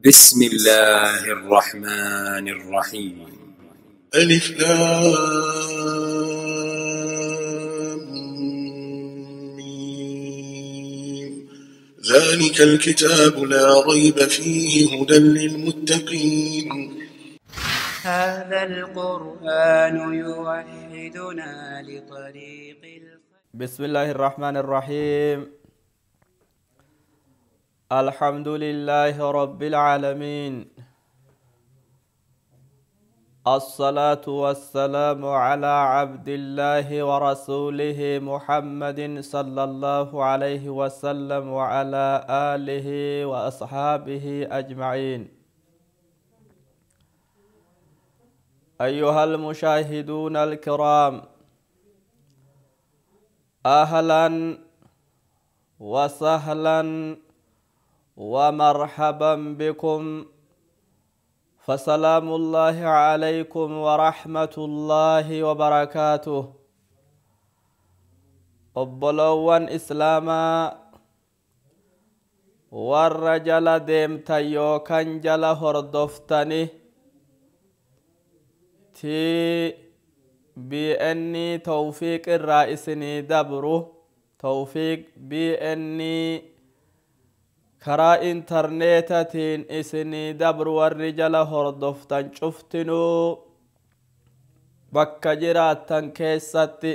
بسم الله الرحمن الرحيم. ألف لام ميم ذلك الكتاب لا ريب فيه هدى للمتقين. هذا القرآن يوحدنا لطريق الخير. بسم الله الرحمن الرحيم. الحمد لله رب العالمين، الصلاة والسلام على عبد الله ورسوله محمد صلى الله عليه وسلم وعلى آله وأصحابه أجمعين. أيها المشاهدون الكرام، أهلا وسهلا ومرحبا بكم، فسلام الله عليكم ورحمة الله وبركاته. Obbolowwan Islaamaa warra jala deemtan yookaan jala hordoftani TBN Tawfiiq irraa isinii dabru, Tawfiiq BN karaa intarneetatiin isinii dabru, warri jala hordoftan cuftinuu bakka jiraattan keessatti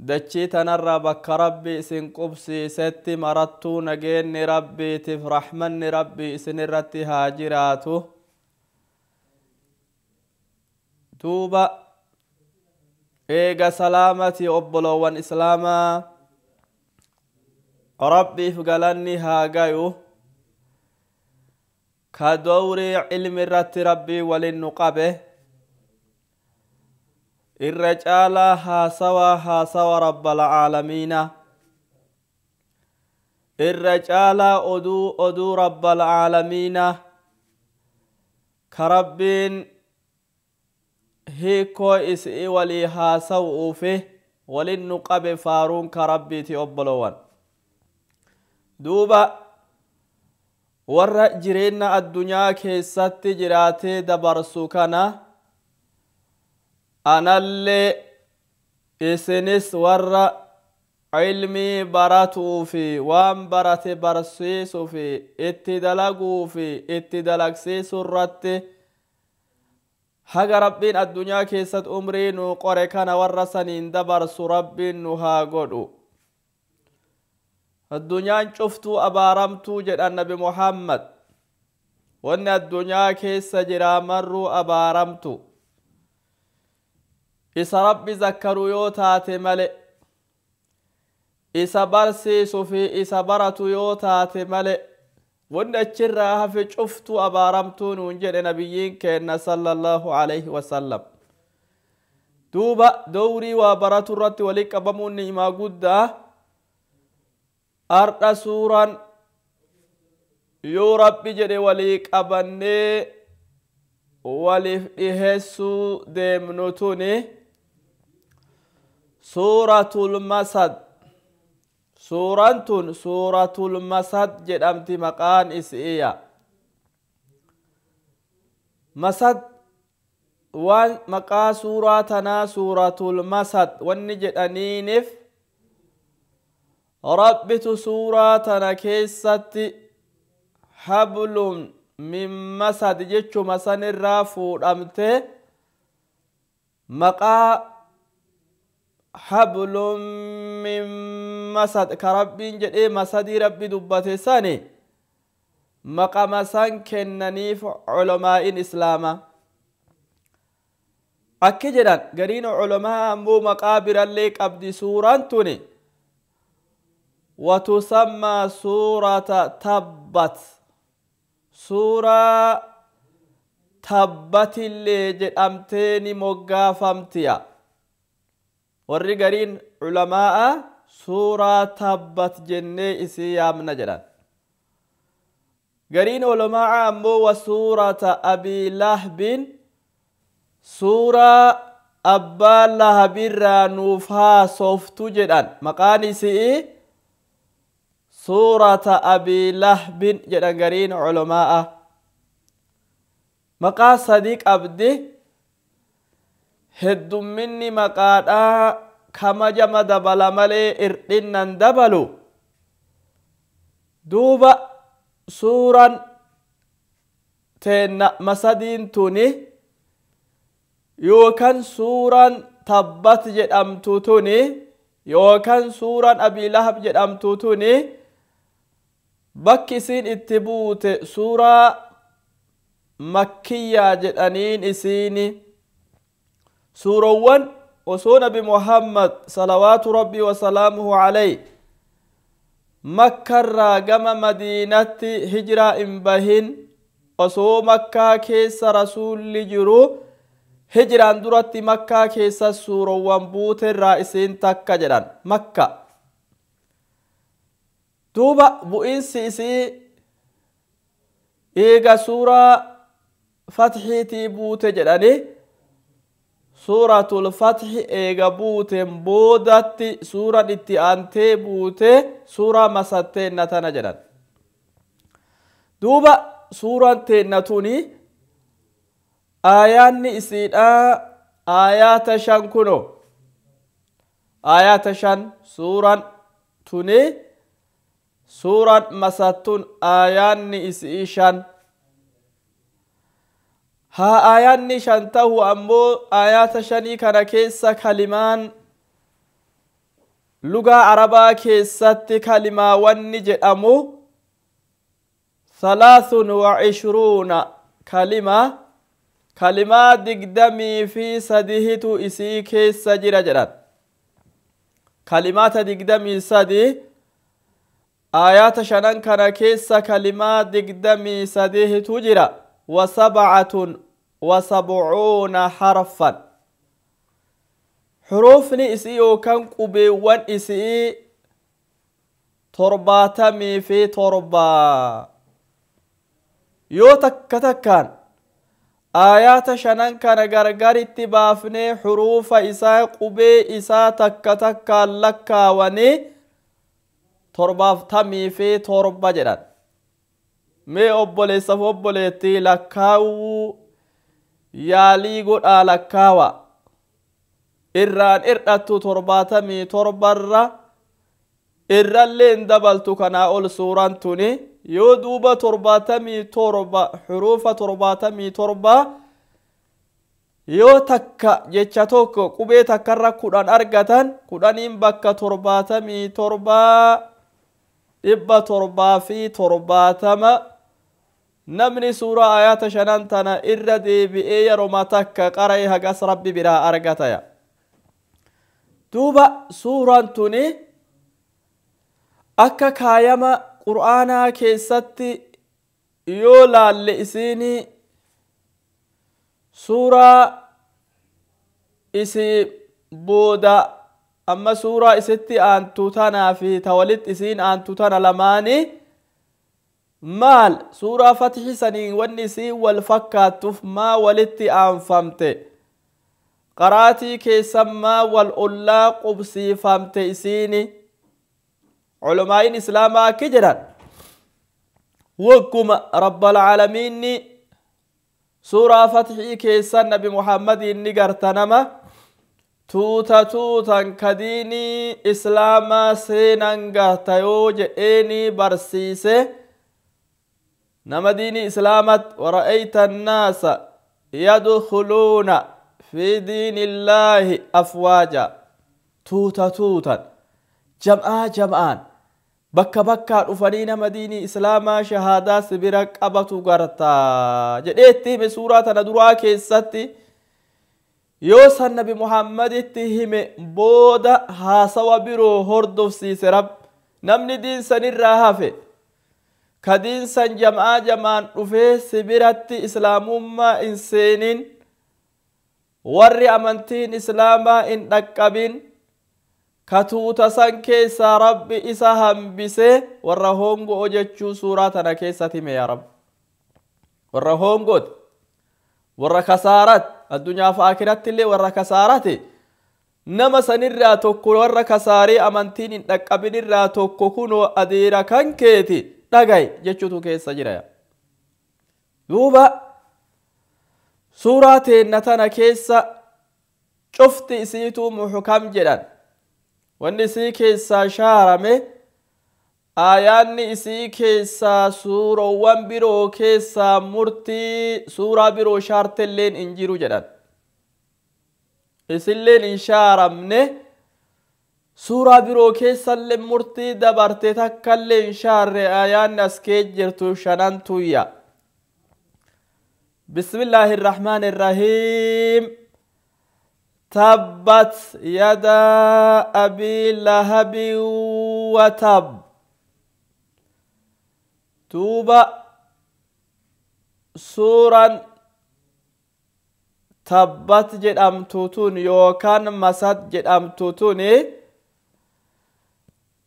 dachii tanarraa bakka Rabbi isin qubsiisetti marattuu nageenni Rabbiitiif rahmanni Rabbii isin irratti haa jiraatu. Duuba eega salaamati obbolowwan Islaamaa, Rabbiif galanni haa gayu ka dowrii ilmi irratti Rabbii walin nu qabe. Irra caalaa haasawa haasawa Rabbal Caalamiina, irra caalaa oduu oduu Rabbal Caalamiina ka Rabbiin hiikoo isii walii haasawuufi walin nu qabe faaruun ka Rabbiiti obbolowwan. Duuba warra jireenya addunyaa keessatti jiraatee dabarsu kana anallee isinis warra ilmii baratuu fi waan barate barsiisuu fi itti dalaguu fi itti dalagsiisuu irratti haga Rabbiin addunyaa keessatti umrii nu qore kana warra saniin dabarsu Rabbiin nu haa godhu. Addunyaan cuftuu abaaramtuu jedhan Nabi Muhammad. Wanni addunyaa keessa jiraa marruu abaaramtu. Isa Rabbi zakkaru yoo taate male, isa barsiisu fi isa baratu yoo taate male, wanni achirraa hafe cuftuu abaaramtuu nuun jedhe nabiyyiin keenna sallallahu alaihi wasallam. Duuba dowrii waa baratu irratti walitti qabamuun ni'imaa guddaa. Ardha suuraan yoo Rabbi jedhe walii qabannee waliif dhiheessuu deemnu tuni Suuratul Masad. Suuraan tun Suuratul Masad jedhamti maqaan isiiya. Masad waan maqaa suuraa tanaa Suuratul Masad wanni jedhaniiniif Rabbitu suuraa tana keessatti hablum min masad jechuma sanirraa fuudhamte maqaa hablum min masad ka Rabbiin jedhee masadii Rabbi dubbate sani maqama san kennaniif culamaa'in Islaamaa. Akki jedhan gariin culamaa ammoo maqaa birallee qabdi suuraan tuni. وتسمى سورة تبت، سورة تبت اللي جدامتين مغافمتيا. والرجالين علماء سورة تبت جنة إسيام نجران. قرين علماء أمو وسورة أبي لهب، سورة أبا لهب رانوفها صوفتو جدان. مقاني سي Suurata Abii Lahbin jedhan gariin culamaa'a. Maqaa sadi qabdi. Heddumminni maqaadhaa kamajama dabala malee irdhinnan dabalu. Duuba suuraan teenna masadiin tuni yookaan suuraan Tabbat jedhamtu tuni yookaan suuraan Abii Lahab jedhamtu tuni bakki isiin itti buute suuraa makkiyyaa jedhaniin isiini. Suurawwan osoo Nabi Muhammad salawaatu Rabbii wasalaamuhu alayhi Makkarraa gama Madiinatti hijiraa hin bahin, osoo Makkaa keessa Rasuulli jiru hijiraan duratti Makkaa keessa suurawwan buuterraa isiin takka jedhan Makka. Duuba bu'iinsi isii eega suuraa Fatxiitii buute jedhani. Suuratul Fatxi eega buuteen boodatti suuraan itti aantee buute suuraa masatteenna tana jedhan. Duuba suuraan teenna tuni aayaanni isiidhaa aayaata 5 kuno. Aayaata 5 suuraan tuni suuraan masattun aayaanni isii 5. Haa aayaanni 5 ta'u ammoo aayaata 5 kana keessa kalimaan lugaa Arabaa keessatti kalimaawwanni jedhamu 23 kalima, kalimaa 23 isii keessa jira jedhan. Kalimaata 23 aayaata 5 kana keessa kalimaa 23 jira. 77 harfan. Xuruufni isii yookaan qubeewwan isii 77. Yoo takka takkaan aayaata 5 kana gargaritti baafnee xuruufa isaa qubee isaa takka takkaan lakkaawanii 77 jedhan. Mee obboleessaaf obboleettii lakkaawuu yaalii godhaa lakkaawa. Irraan irdhattu 77 irrallee hin dabaltu kanaa ol suuraan tuni. Yoo duuba 77 xuruufa 77 yoo takka jecha tokko qubee takkarra 10 argatan 10 bakka 77 770 namni suuraa aayaata 5 tana irra deebi'ee yeroo takka qara'e hagas Rabbi biraa argataya. Duuba suuraan tuni akka kaayama Qur'aanaa keessatti yoo laalle isiini suuraa isii booda amma suuraa isitti aantu tanaa fi ta walitti isiin aantu tana lamaanii maal suuraa Fatxi saniin wanni isiin wal fakkaattuuf maa walitti aanfamte, qaraatii keessan maa wal ollaa qubsiifamte isiini. Culamaa'iin Islaamaa akki jedhan wagguma Rabbal Caalamiinni suuraa Fatxii keessan Nabi Muhammadiin ni gartanama tuuta tuutan ka diinii Islaamaa seenan garta yoo jedheeni barsiise nama diinii Islaamat wara'ayta annaasa yadkhuluuna fi diinillaahi afwaaja. Tuuta tuutan jam'aa jam'aan bakka bakkaa dhufanii nama diinii Islaamaa shahaadaa sibira qabatu gartaa jedheetti hime suuraa tana duraa keessatti. Yoo san Nabi Muhammaditti hime booda haasawa biroo hordofsiise Rabb. Namni diin sanirraa hafe ka diin san jam'aa jamaan dhufee sibiratti Islaamummaa hin seenin, warri amantiin Islaamaa hin dhaqqabin, ka tuuta san keessaa Rabbi isa hambise warra hongo'o jechuu suuraa tana keessatti hime yaa Rabbi. Warra hongooti, warra kasaarat, addunyaa fi aakiratti illee warra kasaarati. Nama sanirraa tokko warra kasaaree amantiin hin dhaqqabinirraa tokko kunoo adeera kan keeti dhagaye jechuutu keessa jira. Duuba suuraa teenna tana keessa cufti isiituu muhkam jedhan. Wanni isii keessaa shaarame aayaanni isii keessaa suuroowwan biroo keessaa murtii suuraa biroo shaartelleen hin jiru jedhan. Isilleen hin shaaramne suuraa biroo keessallee murtii dabarte takkallee hin shaarre aayaanni as kee jirtu shanan tuyya. Bismillaahi irrahmaani irrahiim. Tabbat yadaa abii lahabi wa tab. Duuba suuraan tabbat jedhamtu tun yookaan masad jedhamtu tun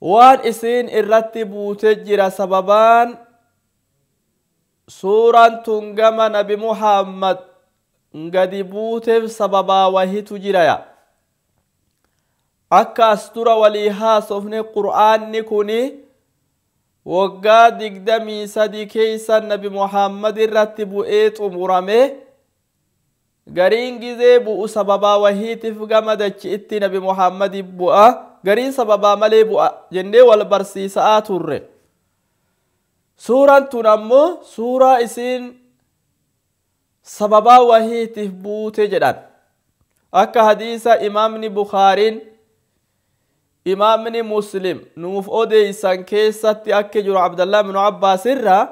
waan isiin irratti buute jira sababaan suuraan tun gama nabi Muhammad gadi buuteef sababaa wahitu jiraya. Akka as dura walii haasofne qur'aanni kuni waggaa 23 keessa nabi Muhammad irratti bu'ee xumurame. Gariin gizee bu'u sababaa wahiitiif gama dachi'itti nabi Muhammad bu'a, gariin sababaa malee bu'a jennee wal barsiisaa turre. Suuraan tun ammoo suuraa isiin sababaa wahiitiif buute jedhan. Akka hadiisa imaamni Bukhaariin imaamni Muslim nuuf odeeysan keessatti akka jiru Abdallah ibn Abbaas irraa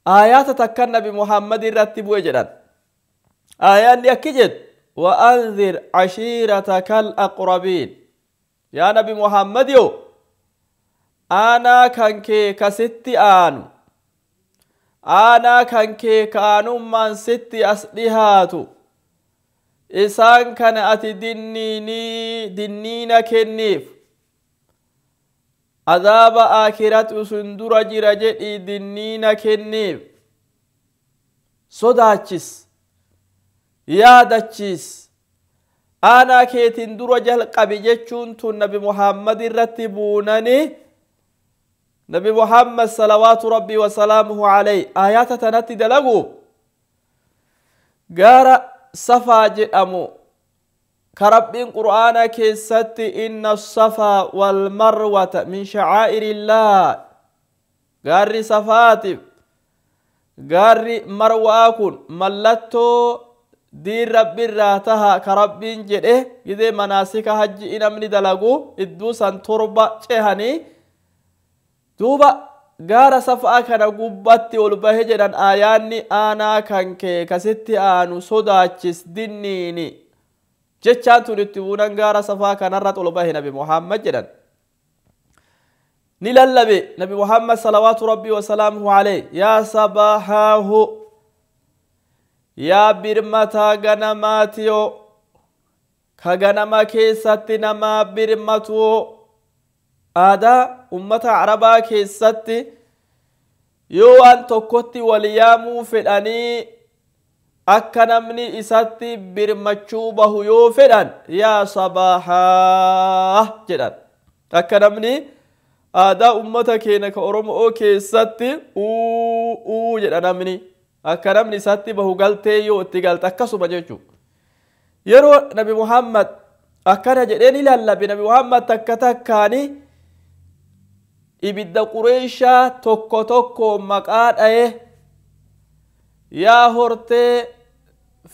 aayaata takka nabi Muhammad irratti bu'e jedhan. Aayaanni akki jedhu wa'anzir ashiirataka al-aqrabiin. Yaa nabi Muhammad yoo aanaa kan kee kasitti aanu, aanaa kan kee kaanummaan sitti as dhihaatu, isaan kana ati dinniina kenniif, azaaba aakhiratu sun dura jira jedhii dinniina kenniif, sodaachis, yaadachiis, aanaa keetiin dura jalqabi jechuun tun nabi Muhammad irratti buunani. Nabi Muhammad salawaatu rabbii wasalaamuhu alayhi aayaata tanatti dalagu gaara safaa jedhamu ka rabbiin qur'aana keessatti inna safaa wal marwata min sha'aa'irillah, gaarri safaatiif gaarri marwaa kun mallattoo diin rabbiirraa taha ka rabbiin jedhe gizee manaasika hajji namni dalagu idduu san 7 cehanii. Duuba gaara safaa kana gubbatti ol bahe jedhan aayaanni aanaa kan kee kasitti aanu sodaachis dinniini jechaan tun itti buunan gaara safaa kanarratti ol bahe nabi Muhammad jedhan. Ni lallabe nabi Muhammad salawaatu rabbii wasalaamuhu alayhi yaa sabahaahu, yaa birmataa ganamaatiyo ka ganama keessatti namaa birmatuo. Aadaa ummata Arabaa keessatti yoo waan tokkotti wal yaamuu fedhanii akka namni isatti birmachuu bahu yoo fedhan yaa sabahaa jedhan. Akka namni aadaa ummata keenya ka Oromoo keessatti uu jedha namni akka namni isatti bahu galtee yoo itti galte akkasuma jechuudha. Yeroo nabi Muhammad akkana jedhee ni lallabe nabi Muhammad takka takkaanii ibidda Qureeshaa tokko tokko maqaa dha'e yaa hortee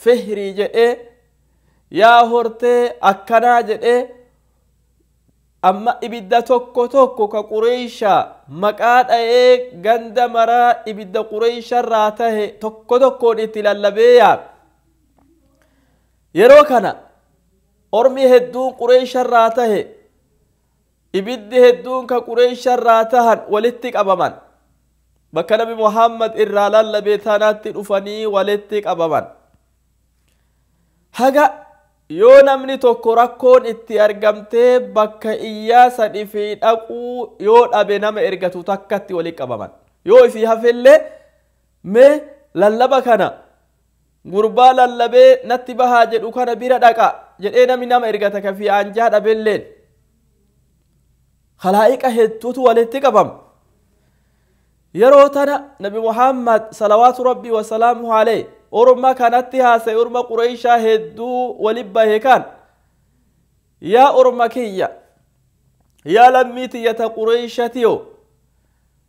fihrii jedhee yaa hortee akkanaa jedhee amma ibidda tokko tokko ka Qureeshaa maqaa dha'ee ganda maraa ibidda Qureesharraa tahe tokko tokkoon itti lallabee yaa. Yeroo kana ormi hedduun Qureesharraa tahe ibiddi hedduun ka Qureesharraa tahan walitti qabaman. Bakka nabi Muhammad irraa lallabee tanaatti dhufanii walitti qabaman. Haga yoo namni tokko rakkoon itti argamtee bakka iyyaa sadii fi dhaquu yoo dhabe nama ergatu takkatti walitti qabaman. Yoo ifii hafellee mee lallaba kana gurbaa lallabee natti bahaa jedhu kana bira dhaqa jedhee namni nama ergata ka fi anjaa dhabelleen khalaa'iqa hedduutu walitti qabama. Yeroo tana Nabi Muhammad salawaatu rabbii wasalaamuhu alayhi orma kanatti haasa'e, orma Qureeshaa hedduu walitti bahe kan, yaa orma kiyya, yaa lammii tiyyata Qureeshatiyo,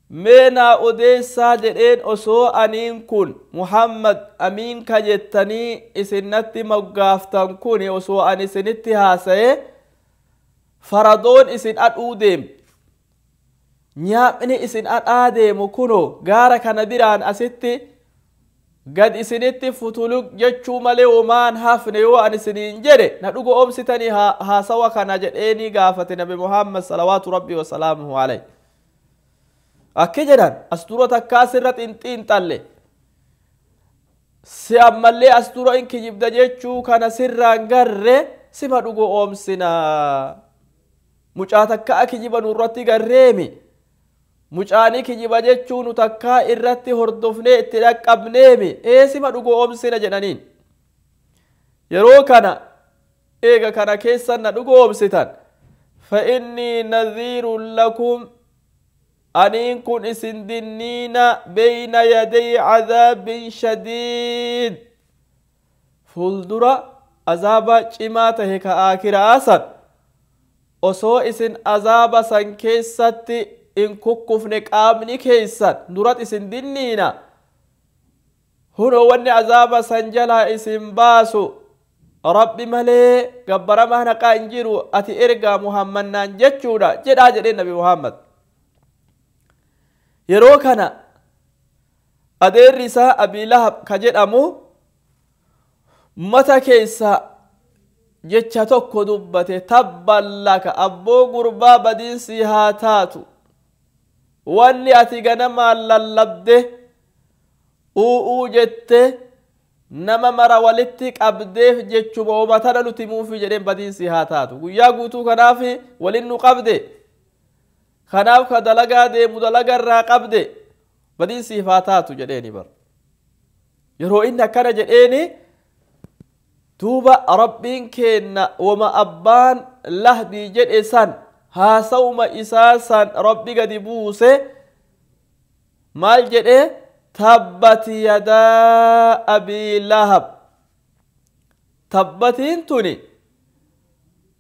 mee naa odeessaa jedheen, osoo aniin kun Muhammad amiin ka jettanii isinnatti moggaaftan kun osoo ani isinitti haasa'e, faradoon isin adhuu deemu, nyaapni isin adhaa deemu kunoo gaara kana biraan asitti gad isinitti futuluk jechuu malee homaan hafne yoo ani isiniin jedhe na dhugo oomsitanii haasawa kana jedheeni gaafate Nabi Muhammad salawaatu rabbii wasalaamuhu alayhi. Akki jedhan as dura takka asirra xinxiinxalle si ammallee as dura in kijibda jechuu kana sirraan garre sima dhugo oomsinaa. Mucaa takka kijiba nurratti garreemi, mucaanii kijiba jechuu nu takkaa irratti hordofnee itti dhaqqabneemi, eesima dhugo oomsina jedhaniin. Yeroo kana eega kana keessan na dhugo oomsitan, fa innii nadhiirun lakum, aniin kun isin dinniina, beyna yaday cadaabin shadiid, fuuldura azaaba cimaa tahe ka aakiraa san osoo isin azaaba san keessatti in kukkufne qaamni keessan durat isin dinniina. Hunoo wanni azaaba san jalaa isin baasu rabbi malee gabbaramaa haqaa hin jiru, ati ergaa Muhammannaan jechuudha jedhaa jedheen Nabi Muhammad. Yeroo kana adeerri isaa Abii Lahab ka jedhamu mata keessa jecha tokko dubbate, tabban laka, abboo gurbaa badiinsi haa taatu, wanni ati ganamaan lallabde u'uu jette nama mara walitti qabdeef jechuma oomatana nuti muufi jedheen, badiinsi haa taatu guyyaa guutuu kanaaf walin nu qabde, kanaaf ka dalagaa deemu dalaga irraa qabde, badiinsiif haa taatu jedheeni bar. Yeroo inni akkana jedheeni duuba rabbiin keenna wama abbaan lahbii jedhe san haasawuma isaa san rabbi gadi buuse. Maal jedhe? Tabbati yadaa abii lahab. Tabbatiin tuni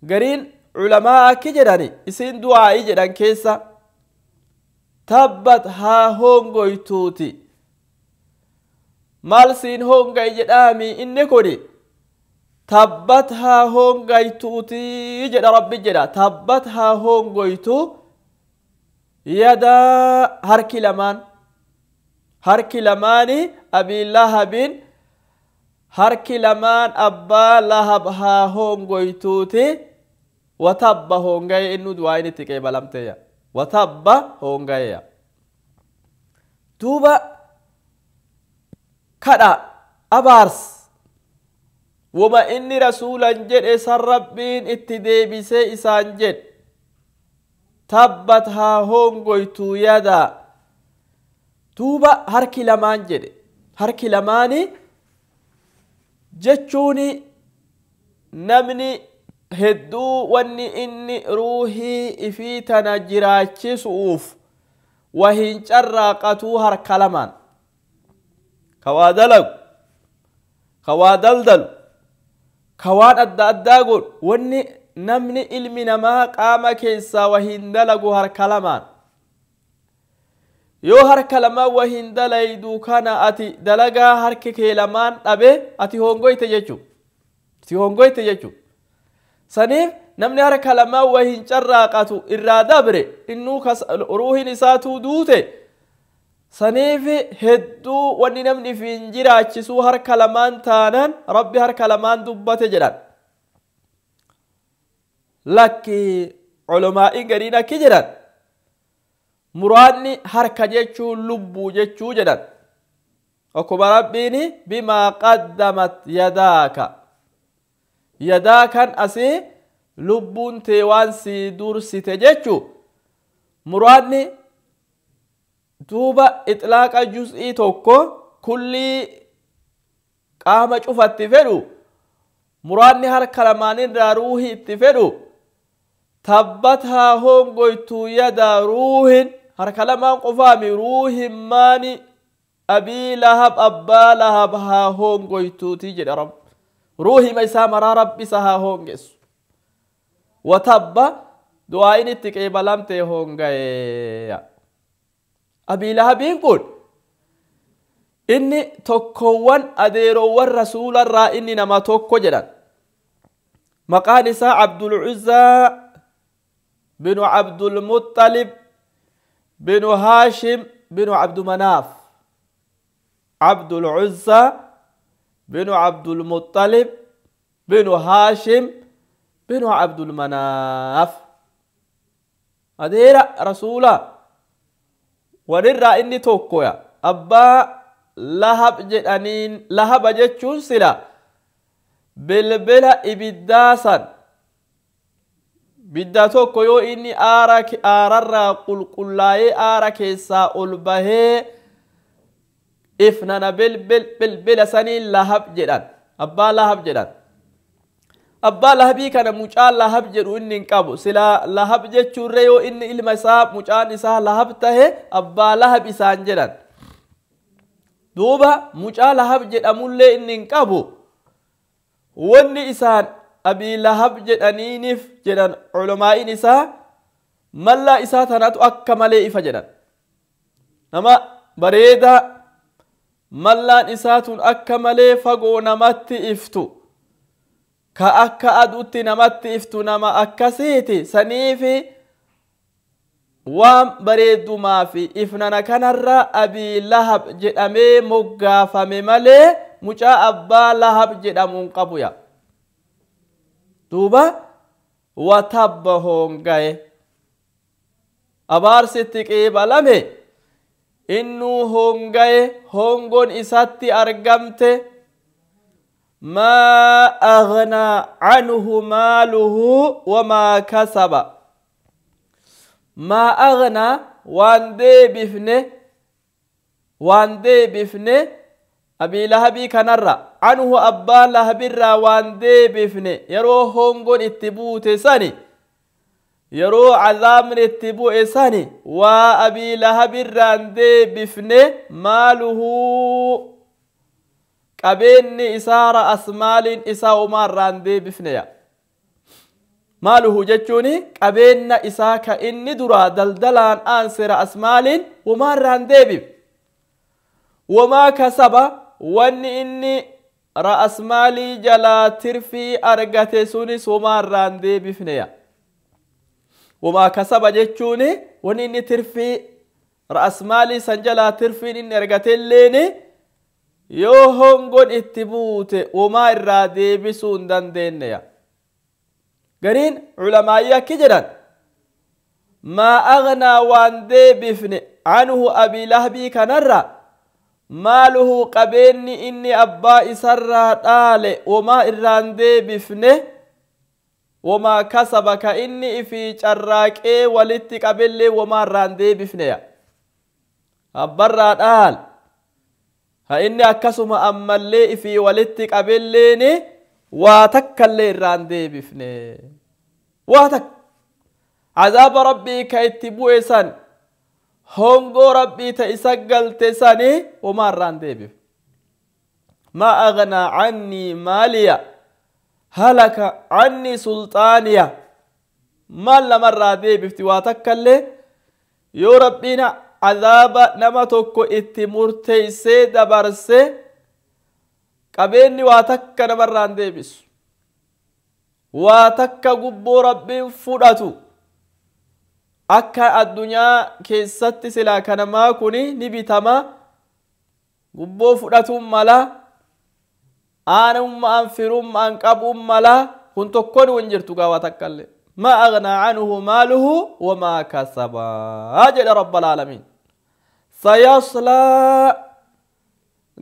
gariin culamaa akki jedhani isiin du'aa'ii jedhan keessa, tabbat haa hongoytuuti. Maal siin hongay jedhaami inni kuni? Tabbat haa hongaytuuti jedha rabbi jedha, tabbat haa hongoytu yadaa harki lamaan, harki lamaani abii lahabin, harki lamaan abbaa lahab haa hongoytuuti. Watabba hongaye, innu du'aayin itti qeebalamteeya, watabba hongayeya. Duuba kadha abaars wama inni rasuulan jedhe san rabbiin itti deebisee isaan jedhe, tabbat haa hongoytuu yadaa. Duuba harki lamaan jedhe, harki lamaani jechuuni namni hedduu wanni inni ruuhii ifii tana jiraachisuuf wahin carraaqatuu harka lamaan, ka waa dalagu, ka waa daldalu, ka waan adda addaa godhu, wanni namni ilmi namaa qaama keessaa wahin dalagu harka lamaan. Yoo harka lamaan wahin dalaydu kana ati dalagaa harki kee lamaan dhabe ati hongoyte jechu, ati hongoyte jechu. Saniif namni harka lamaan wahin carraaqatu irraa dabre innuu ruuhin isaatuu duute. Saniif hedduu wanni namni ifiin jiraachisuu harka lamaan taanan rabbi harka lamaan dubbate jedhan. Lakki culamaa'in gariin akki jedhan, muraanni harka jechuun lubbuu jechuu jedhan, akkuma rabbiin bimaa qaddamat yadaaka, yadaakan asii lubbuun tee waan sii dursite jechuu muraanni. Duuba itlaaqa juz'ii tokko kullii qaama cufatti fedhu Muraanni harka lamaanirraa ruuhii itti fedhu tabbat haa hongoytu yadaa ruuhin harka lamaan qofaami ruuhin maani Abii Lahab abbaa Lahab haa hongoytuuti jedhe Rabbi. Ruuhima isaa maraa Rabbi isa haa hongessu. Watabba du'aayin itti qeebalamtee hongaye. Abii Lahabiin kun inni tokkowwan adeeroowwan rasuularraa inni nama tokko jedhan. Maqaan isaa Abdul Uzzaa binu Abdul Muttalib binu Haashim binu Abdu Manaaf. Abdul Uzzaa binu Abdul Muttalib binu Haashim binu Abdul Manaaf. Adeera rasuula walirraa inni tokkoya. Abbaa Lahab jedhaniin Lahaba jechuun sila bilbila ibiddaa san bidda tokko yoo inni aararraa qulqullaa'ee aara keessaa ol bahee ifnana bilbila saniin Lahab jedhan. Abbaa Lahab jedhan. Abbaa Lahabii kana mucaa Lahab jedhu inni hin qabu. Sila Lahab jechuurree yoo inni ilma isaa mucaan isaa Lahab tahe abbaa Lahab isaan jedhan. Duuba mucaa Lahab jedhamullee inni hin qabu. Wanni isaan Abii Lahab jedhaniiniif jedhan culamaa'iin isaa mallaa isaa tanatu akka malee ifa jedhan. Nama bareedaa mallaan isaa tun akka malee fagoo namatti iftu. Ka akka aduutti namatti iftu nama akkasiiti. Saniifi waan bareedumaa fi ifnana kanarra Abii Lahab jedhamee moggaafame malee mucaa abbaa Lahab jedhamuun qabu yaa. Duuba watabba hongaye. Abaarsitti qeebalame innuu hongaye hongoon isatti argamte maa aghnaa anhu maaluhu wamaa kasaba. Maa aghnaa waan deebifne Abii Lahabii kanarra anhu abbaa Lahabirraa waan deebifne yeroo hongoon itti buute sani yeroo azaabni itti bu'e sani waa Abii Lahabirraan deebifne maaluhu qabeenyi isaa ra'as maaliin isaa homaarraan deebifne yaa. Maaluhu jechuun qabeenya isaa ka inni duraa daldalaan aanse ra'as maaliin homaarraan deebif. Wamaa kasaba wanni inni ra'as maalii jalaa tirfii argate sunis homaarraan deebifne yaa. Wamaa kasaba jechuun wanni inni tirfii ra'as maalii san jalaa tirfiin inni argate illeen yoo hongoon itti buute wamaa irraa deebisuu hin dandeenye yaa. Gariin culamaayii akki jedhan maa aghnaa waan deebifne anhu Abii Lahabii kanarra maaluhu qabeenyi inni abbaa isarraa dhaale wamaa irraan deebifne wamaa kasaba ka inni ifii carraaqee walitti qabellee wamaa irraan deebifne yaa. Abbarraa dhaal ha inni akkasuma ammallee ifii walitti qabelleeni waa takkallee irraan deebifne. Waa takka azaaba rabbii ka itti bu'e san hongoo rabbii ta isa galte sani wamaa irraan deebifne. Maa aghnaa cannii maaliya halaka cannii sulxaaniya maal namarraa deebifti waa takkallee yoo rabbiin azaaba nama tokko itti murteessee dabarse qabeenyi waa takka namarraan deebisu. Waa takka gubboo rabbiin fudhatu. Akka addunyaa keessatti silaa kanamaa kuni ni bitama. Gubboo fudhatuun mala aanummaan firummaan qabuun mala kun tokkoon hin jirtu gaa waa takkallee. Ma aghnaa anhu maaluhu wamaa kasaba jedha rabbal aalamiin. Sayaslaa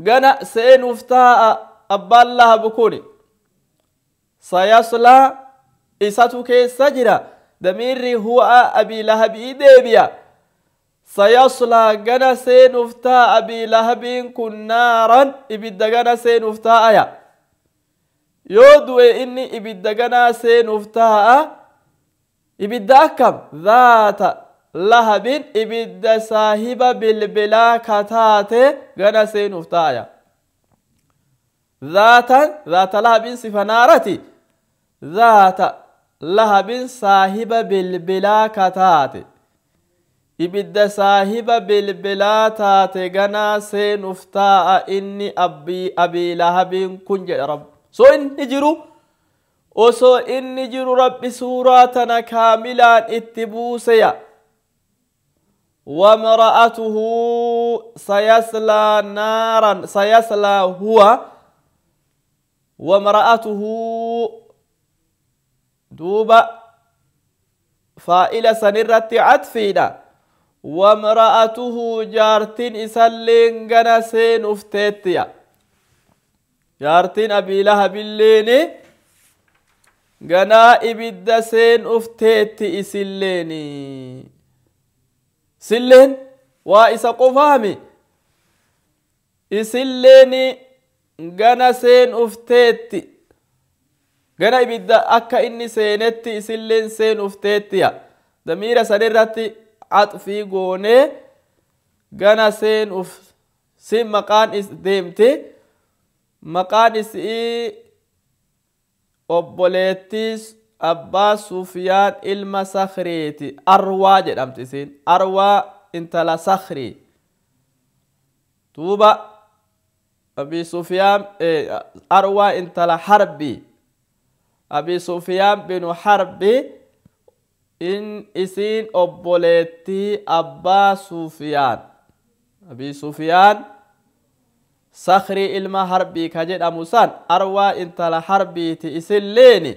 gana seenuuf taa'a abbaan Lahab kuni. Sayaslaa isatu keessa jira. Damiirri huwa Abii Lahabii deebi'a. Sayaslaa gana seenuuf taa'a Abii Lahabiin kun naaran ibidda gana seenuuf taa'aya. Yoo du'e inni ibidda ganaa seenuuf taa'a. Ibidda akkam? Zaata lahabin, ibidda saahiba bilbilaa kataate gana seenuuf taa'aya. Zaatan, zaata lahabin sifa naarati. Zaata lahabin saahiba bilbilaa kataate, ibidda saahiba bilbilaa taate ganaa seenuuf taa'a inni Abii Lahabiin kun jedha Rabbi. So inni jiru, osoo inni jiru Rabbi suuraa tana kaamilaan itti buuseya. وامرأته سيصلى نارا، سيصلى هو وامرأته، دوبا فائلة سنرت عطفينا. وامرأته جارتين إسلين غنا سين افتيتيا، جارتين أبي لهب الليني غنا إبد سين افتيتي إسليني سلين وإسا قفامي إسليني غنا سين افتيتي غنا إبد أكا إني سينتي إسلين سين افتيتيا. دميرة سنرتي عطفي قوني غنا سين اف سين مقان إس ديمتي مقان إس إي obboleettis Abbaa Sufyaan ilma Sakhriiti, Arwaa jedhamti isiin, Arwaa intala Sakhrii. Duuba Abi Sufyaan, Arwaa intala Harbi, Abi Sufyaan binu Harbi in isiin obboleettii Abbaa Sufyaan, Abi Sufyaan Sakhrii ilma Harbii ka jedhamu san, Arwaa intala Harbiiti isinleeni.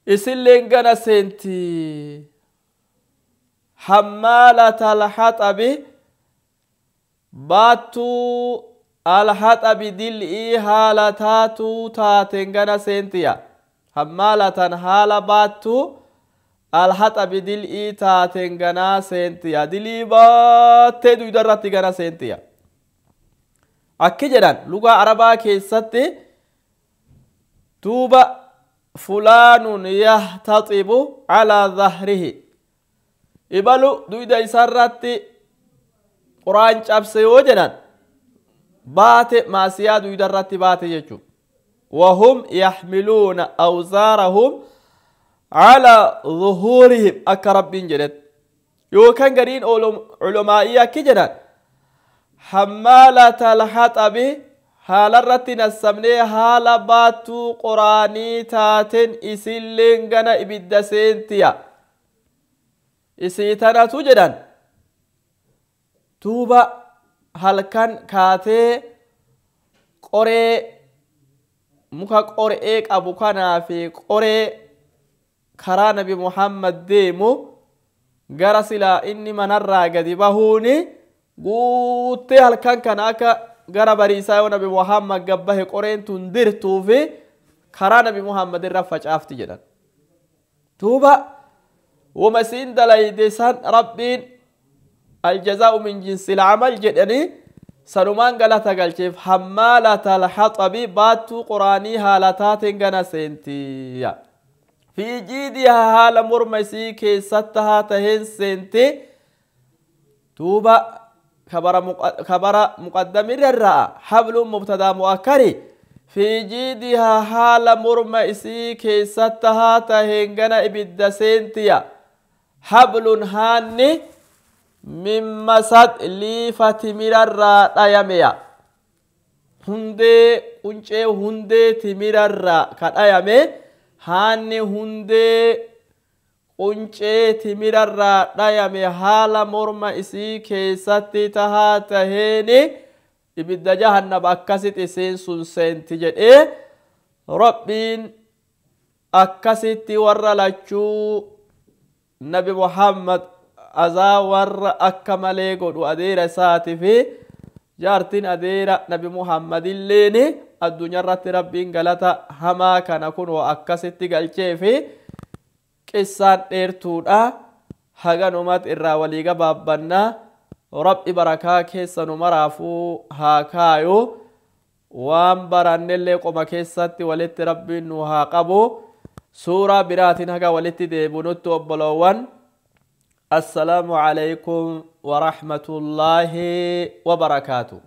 Isilleen gana seenti. Hammaalata alhaxabi, baattuu alhaxabi dil'ii haala taatuu taateen gana seentiya. Hammaalatan haala baattuu alhaxabi dil'ii taateen ganaa seentiya. Dilii baattee duyda irratti gana seentiya. Akki jedhan lugaa Arabaa keessatti duuba fulaanun yahtaxibu calaa dhahrihi, ibalu duyda isarratti quraan cabse yoo jedhan baate, maasiyaa duyda irratti baate jechu. Wahum yaxmiluuna awzaarahum calaa dhuhuurihim akka Rabbiin jedhet. Yookaan gariin culamaa'ii akki jedhan hammaalata alhaxabi haalarratti nassamnee haala baattuu qoraanii taaten isilleen gana ibidda seentiya. Isii tanatu jedhan duuba halkan kaatee qoree muka qoree qabu kanaa fi qoree karaa Nabi Muhammad deemu gara silaa inni manarraa gadi bahuuni guuttee halkan kana akka gara bariisaa yoo Nabi Muhammad gabbahe qoreen tun dirtuu fi karaa Nabi Muhammad irra facaafti jedhan. Duuba wama isiin dalayde san Rabbiin aljazaa'u min jinsil amal jedhanii sanumaan galata galcheef. Hammaalata alhaxabi baattuu qoraanii haala taateen gana seentiya. Fi jiidihaa haala morma isii keessatti haa taheen seenti. Duuba kabara muqaddamirra irraa habluun mubtadaa mu'akkari. Fi jiidihaa haala morma isii keessatti haa taheen gana ibidda seentiya. Hablun haanni min masad liifa timirarraa dhayameya. Hundee quncee hundee timirarraa ka dhayame, haanni hundee quncee timirarraa dhayame haala morma isii keessatti tahaa taheeni ibidda jahannaba akkasit isiin sun seenti jedhee Rabbiin akkasitti warra lachuu Nabi Muhammad azaa warra akka malee godhu adeera isaati fi jaartiin adeera Nabi Muhammadilleeni addunyaarratti Rabbiin galata hamaa kana kunoo akkasitti galchee fi qissaan dheertuudha. Haganumat irraa walii gabaabbannaa. Rabbi barakaa keessa nu maraafuu haa kaayu. Waan barannellee qoma keessatti walitti Rabbiin nu haa qabu. Suuraa biraatiin haga walitti deebinutti, obboloowwan, assalaamu alaykum warahmatullaahi wabarakaatu.